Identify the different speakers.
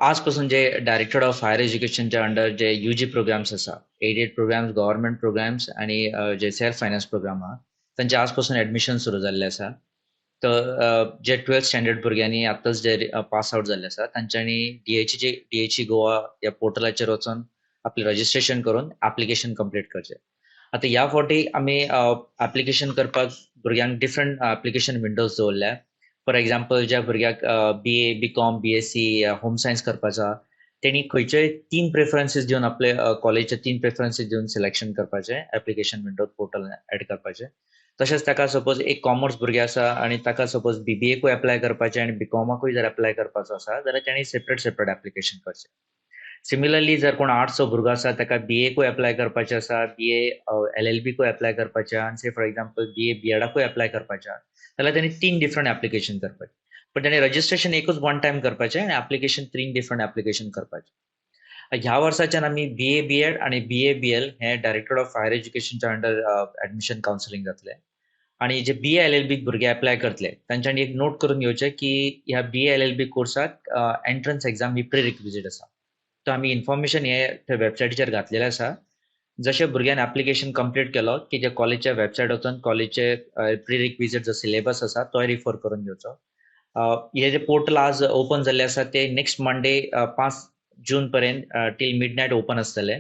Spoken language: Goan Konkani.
Speaker 1: आज पासून जे डायरेक्टरेट ऑफ हायर एज्युकेशनच्या अंडर जे you ji programmes आसा, एडेड प्रोग्राम्स, गव्हर्मेंट प्रोग्राम्स आनी जे सेल्फ फायनान्स प्रोग्राम आहा, तांचे आज पासून एडमिशन सुरू जाल्ले आसा. तर जे 12th standard भुरग्यांनी आतांच जे पास आउट जाल्ले आसा, तांच्यांनी डीएचईचे डीएचई गोवा ह्या पोर्टलाचेर वचून आपलें रजिस्ट्रेशन करून एप्लिकेशन कंप्लीट करचें. आतां ह्या फावटी आमी एप्लिकेशन करपाक भुरग्यांक डिफरंट एप्लिकेशन विंडोज दवरल्या. फॉर एग्जाम्पल, ज्या भुरग्याक BA, BCom, BSc, home science करपाचो आहा, तेणी खंयचेय तीन प्रेफरन्सीस दिवन, आपले कॉलेजचे तीन प्रेफरन्सीस दिवन सिलेक्शन करपाचें, एप्लिकेशन विंडो पोर्टल एड करपाचें. तशेंच ताका सपोज एक कॉमर्स भुरगें आसा आनी ताका सपोज बीबीएकूय एप्लाय करपाचें आनी बीकॉमाकूय जर एप्लाय करपाचो आसा जाल्यार तेणी सेपरेट सेपरेट एप्लिकेशन करचें. सिमिलरली, जर कोण आर्ट्सचो भुरगो आसा, ताका बीएकूय एप्लाय करपाचें आसा, बीए एलएलबीकूय एप्लाय करपाचें आनी से फॉर एग्जाम्पल बीए बीएडाकूय एप्लाय करपाचें आहा जाल्यार तेणी तीन डिफरंट एप्लिकेशन करपाचें. पण तेणी रजिस्ट्रेशन एकूच वन टायम करपाचें आनी एप्लिकेशन तीन डिफरंट एप्लिकेशन करपाचें. ह्या वर्साच्यान आमी बीए बीएड आनी बीए बीएल हे डायरेक्टरेट ऑफ हायर एज्युकेशनच्या अंडर एडमिशन कावन्सिलींग जातलें आणि जे बी एल एल बी भुरगे अप्लाय करतले, तांच्यांनी एक नोट करून घेवचें की ह्या बी एल एल बी कोर्साक एंट्रन्स एक्झाम ही प्री रिक्विजीट आसा. तो आमी इन्फॉर्मेशन हे वेबसायटीचेर घातलेलें आसा. जशें भुरग्यान एप्लिकेशन कंप्लीट केलो की जे कॉलेजच्या वेबसायट वचून कॉलेजचे प्री रिक्विजीट जो सिलेबस आसा, तोय रिफर करून घेवचो. हे जे पोर्टल आज ओपन जाल्ले आसा, ते नेक्स्ट मंडे 5 जून पर्यंत टील मिड नायट ओपन आसतले.